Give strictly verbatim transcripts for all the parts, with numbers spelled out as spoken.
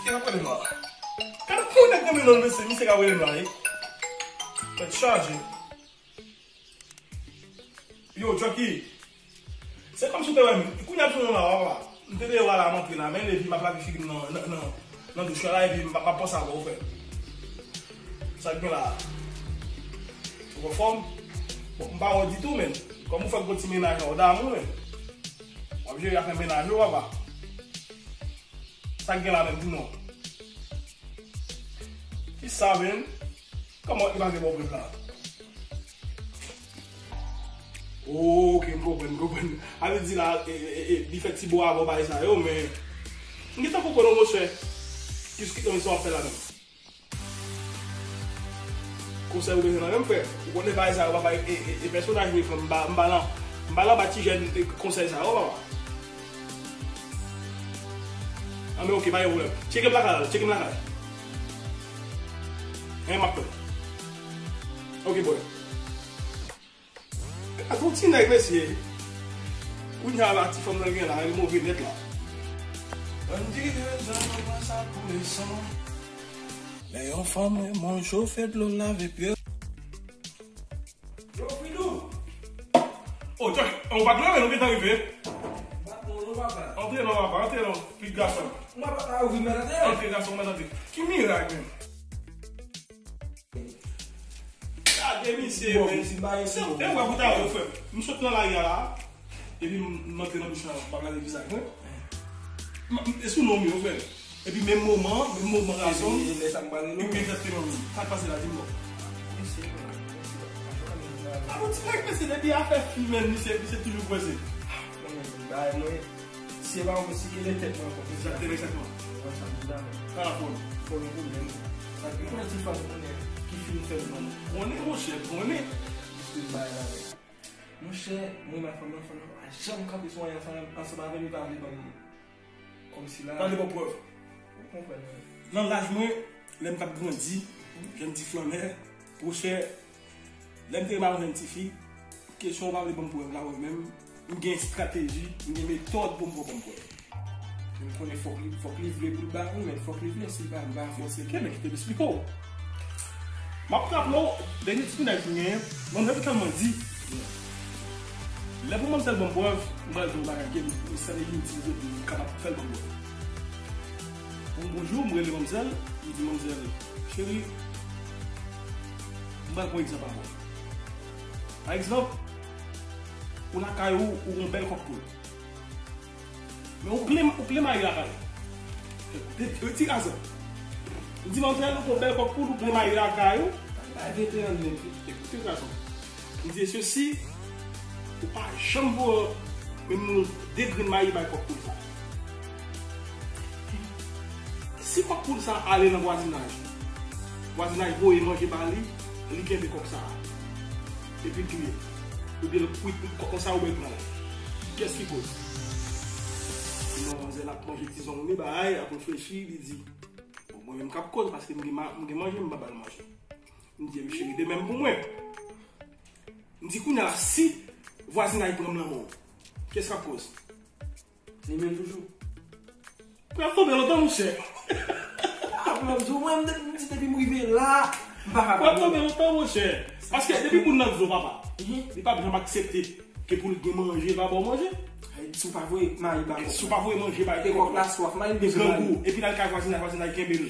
Ki ap rele m la? Gade pou nèg nan men non, mesye, misye ka rele m la, wi. Tèt chaje. Yo, Chucky. Se kòmsi w te wè m. Kounye a m sou la, w a wè. M te deyò a la, m antre la, men epi m ap lave figi m nan, nan, nan, nan douch la, epi m ap, m ap panse avè w, frè. Sa k gen la? Ou anfòm? Bon, m pa wè w ditou, men. Kòm ou fèk gon ti mennaj la, w damou, men. W ap jere afè mennaj ou, papa. Sa k gen la menm, di non. Kisa, menm? Kòman li pa gen pwoblèm la? Ok, m konprann, m konprann. A vle di la, e, e, e, e, li fè ti bo avan bagay sa yo, men m gentan konprann w, monchè. Jis kite m sa w ap fè la menm. Konsèy ou bezwen nan men m, frè. Ou konnen bagay sa yo, papa, e, e, e pèsonaj mwen, frè, m pa, m pa nan, m pa nan ba ti jèn, e, konsèy sa yo, papa. Anben, ok, pa gen pwoblèm. Tcheke m lakay la, tcheke m lakay. Hein, m ap tann. Ok, boy. Gad yon ti nèg, mesye. Kounye a la, ti fanm nan gen la, li move nèt la. Ann di rezon, nou pran sa pou leson. Lè yon fanm renmen w, chofè dlo lave pye. Yo, Fridou! Oh, Jack, ou pa t leve, nou gentan rive. Bat non, non, papa. Antre non, papa, antre non, pitit gason. Mwen papa ouvri men antre. Antre gason, men antre. Ki mirak, menm? Gade misye, bon, men. Misye bay se, e wè pou ta wè, frè. M sot nan lari a la. Epi m, m antre nan douch la, m ap lave vizaj mwen. M, m, e sou non m yo, frè. Epi menm moman, menm moman gason. Epi lè sa m pral rele w. Egzakteman, menm. Sa k pase la, di m non. Mesye, mesye, pa jwenn nan. A bon, ti nèg, mesye, depi afè fi, menm, misye, misye toujou kwè se. Mwen menm, bay mwen. Si se pa mwen, si gen de tèt mwen ankò. Egzakteman, egzakteman. Mwen sa m di la, men. Sa la fò. Fò nou konnen. Sa gen yon ti fanm konnen ki fin fè l ban nou. Konnen, monchè, konnen. Jis bay la, men. Monchè, mwen menm ak fanm nan, fanm nan pa janm kanpe sou anyen ansanm, ansanm avè m, li pa vle ban m. Kòmsi la. Pa vle ban prèv. Ou konprann, wi. Nan laj mwen, lè m t ap grandi, jèn ti flannè, monchè, lè m te renmen yon jèn tifi, kesyon ou pa vle ban m prèv la, mwen menm, m gen estrateji, m gen metòd pou m pran ban m prèv. Men m konnen fòk li, fòk li vle pou l ba mwen, men fòk li vle, si l pa, m pa fòse l. Ok, men kite m esplike w. M ap raple w, dènye ti mennaj m genyen, manzè te tèlman di, lè pou manzè ban m prèv, m pral di w yon bagay ke m, m sèvi m itilize pou m kapab fè l ban m prèv. Yon bon jou, m rele manzè, m di manzè, cheri, m pral pran egzanp avè w. Pa egzanp, ou lakay ou, ou gon bèl kòk poul. Men ou plen, ou plen mayi lakay ou. De, de ti gason. M di manzè, ou gon bèl kòk poul, ou plen mayi lakay ou. Bay veteran menm. Ekoute gason. M di sesi, ou pa janm pran menm yon de grenn mayi bay kòk poul sa. Si kòk poul sa ale nan vwazinaj, vwazinaj voye manje ba li, li kenbe kòk sa. Epi l touye l. Oubyen l kwit kòk sa oubyen l pran l. Kiyès ki koz? Non, manzè l ap manje ti zong li, bay, ap reflechi, li di, bon, mwen menm k ap koz, paske m gen ma-, m gen manje, m pa ba l manje. M di, cheri, de menm pou mwen. M di, kounye a, si vwazinaj pran m nan men w, kiyès k ap koz? Li menm toujou. Pou y ap tonbe lontan, monchè. Apre m di w, mwen, m di depi m rive la, m pa ka. Pou y ap tonbe lontan, monchè. Paske depi moun nan di w, papa, li p ap janm aksepte ke pou l gen manje, l pa ba w manje. Si w pa voye mayi ba kòk. Si w pa voye manje ba kòk. E kòk la swaf, mayi l bezwen mayi. Grangou. Epi l al kay vwazinaj, vwazinaj kenbe l.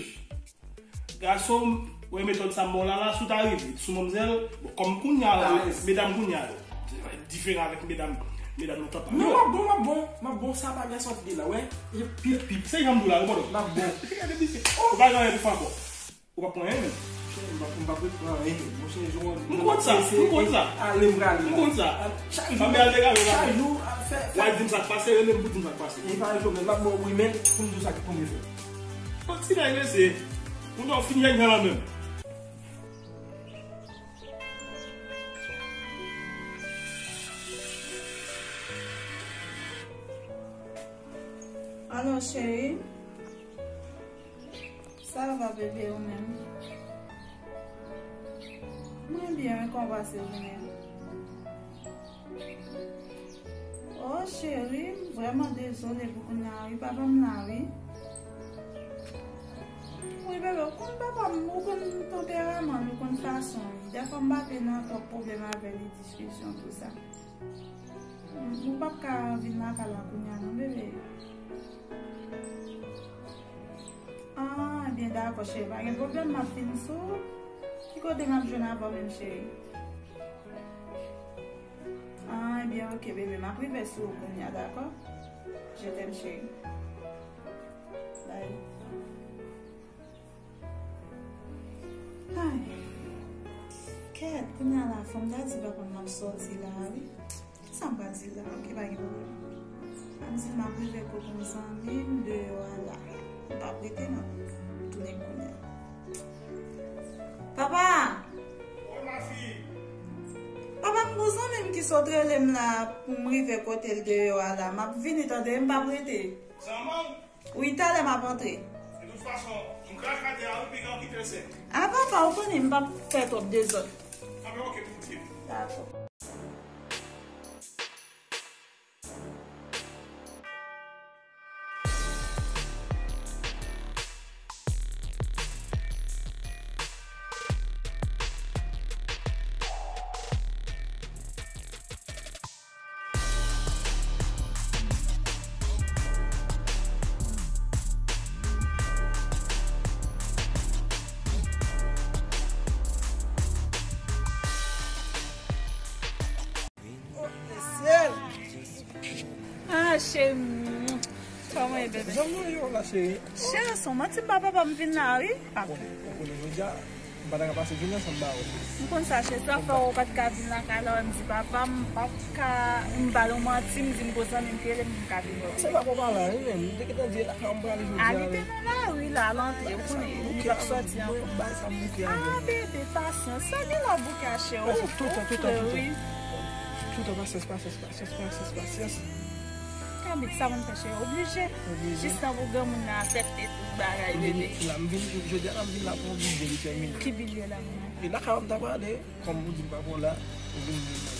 Gason, wè metòd sa m ba w la, la, si w ta rive sou manmzèl, bon, kòm kounye a la, medam kounye a yo diferan avèk medam, medam nan tan pa yo. Non, m ap bon, m ap bon, m ap bon, sa pa gen sòti de la, wè. Pip, pip, se jan m di w la, yo, pardon. M ap bon. Gade misye. Ou pa gen anyen pou fè ankò. Ou p ap pran anyen, menm. Monchè, m p ap, m p ap ret pran anyen, menm. Monchè, Jovenel, m konn sa, m konn sa. Ale, m prale. M konn sa. Chak jou, chak jou, ap fè, fè. W a di m sa k pase, rele m pou di m sa k pase. E pa Jovenel, m ap ba w rimèl pou m di w sa k tonbe fè. Yon ti nèg mesye, moun yo fin jènjan lan menm. Alo, cheri. Sa va, bebe, ou menm? Mwen byen, wi, kòman w pase jounen an? Oh, cheri, m vrèman dezole pou kounye a, wi, pa ban m la, wi. Wi, bebe, ou konn papa m, ou konn tanperaman l, ou konn fason l. Dèfwa m pa vle nan twòp pwoblèm avè li, diskisyon, tou sa. M, ou p ap ka vin lakay la kounye a non, bebe. Ah, ebyen, dakò, cheri, pa gen pwoblèm, m ap vin sou. Ki kote m ap jwenn avè w menm, cheri? Ah, ebyen, oke, bebe, m ap rive sou ou kounye a, dakò? Je t'aime, cheri. Bye. Ay. Kèt, kounye a la, fò m ta di papa m m ap sòti la, wi. Kisa m pral di la? Oke, pa gen pwoblèm. M ap di l m ap rive kot yon zanmi m deyò a la. M p ap rete non. M tounen kounye a. Papa! Wi, ma fille. Papa, m gon zanmi m ki sot rele m la pou m rive kote l deyò a la. M ap vini, tande, m p ap rete. Zanmi w? Wi, talè m ap antre. De tout fason, m krak atè a, wi, piga w kite l sèk. A, papa, ou konnen m p ap fè twòp dezòd. A, ben, oke, pou kite. Dakò. Ah, cheri. Kòman e, bebe? Jan mwen yo la, cheri. Cheri, se yon manti m pa papa m vin la, wi. Ou konnen, ou konnen jodi a, m pa ta ka pase jounen san m ba ou. M konn sa, cheri, sa fè ou pa t ka vin lakay la, m di papa m pa t ka, m ba l yon manti, m di m gon zanmi m ki rele m, m ka vin wè w. Se pa konpa la, wi, men m te gentan di lakay ou m prale jodi a. A, li te nan lari la, l antre, ou konnen, li p ap sòti ankò. Mwen bay sa m bouke avè l. Ah, bebe, pasyans, sa gen lè w bouke a, cheri, ou fou, frè, wi. Toutan, toutan, toutan. Toutan, pasyans, pasyans, pasyans, pasyans, pasyans. Kabrit, sa moun fè, cheri, oblije. Oblije. Jistan pou granmoun nan aksepte tout bagay, bebe. M vin la, m vin, jodi a la, m vin la pou yon bidye detèmine. Ki bidye la, moun? E lakay ou m ta prale, kòm ou di m pa pou w la, ou vin vin la.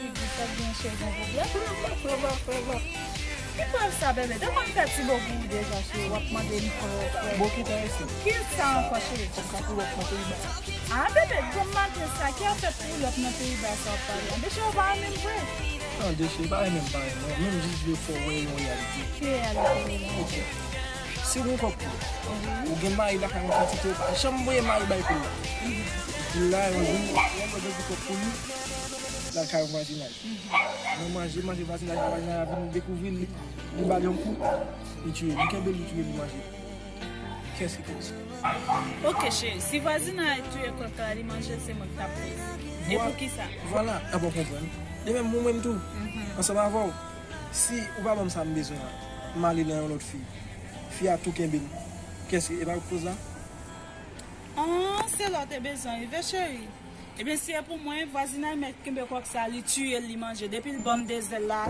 Ou di sa byen, cheri, gon pwoblèm? Frè, frè, frè, frè. Ki prèv sa, bebe? Depi m fè ti bo pou ou deja, cheri, w ap mande m frè, frè. Bon, ki tan isi? Ki sa ankò, cheri? Kòm sa pou w ap nan peyi ba. Ah, bebe, bon maten sa, ki afè pou w lòt nan peyi ba sa w ap pale? An deche ou pa renmen m vre? An deche, pa renmen m, pa renmen w. Menm jis vle fè w wè yon reyalite. Ki reyalite ou la? Ok. Si w gen kòb tou, ou gen mari lakay yon kantite, ou pa janm voye mari bay pou l la. Pou l la, yon jou, yon lòt gen kòb pou li, l al kay yon vwazinay. Nan manje, manje vwazinay la, vwazinay la vin dekouvri li, li ba l yon kou, li tiye, li kenbe l, li tiye, li manje. Kiyès ki koz? Ok, cheri, si vwazinay touye kòk la, li manje, se mwen ki t ap koz. E poukisa? Vwala, e bon, konprann. De menm, mwen menm tou, ansanm avè w, si ou pa ban m sa m bezwen an, m ale nan yon lòt fi, fi a tou kenbe l. Kiyès ki, e pa ou k koz la? An, se la w te bezwen rive, cheri. Ebyen, si e pou mwen, vwazinay mèt kenbe kòk sa, li tiye l, li manje. Depi l ban m de zèl la,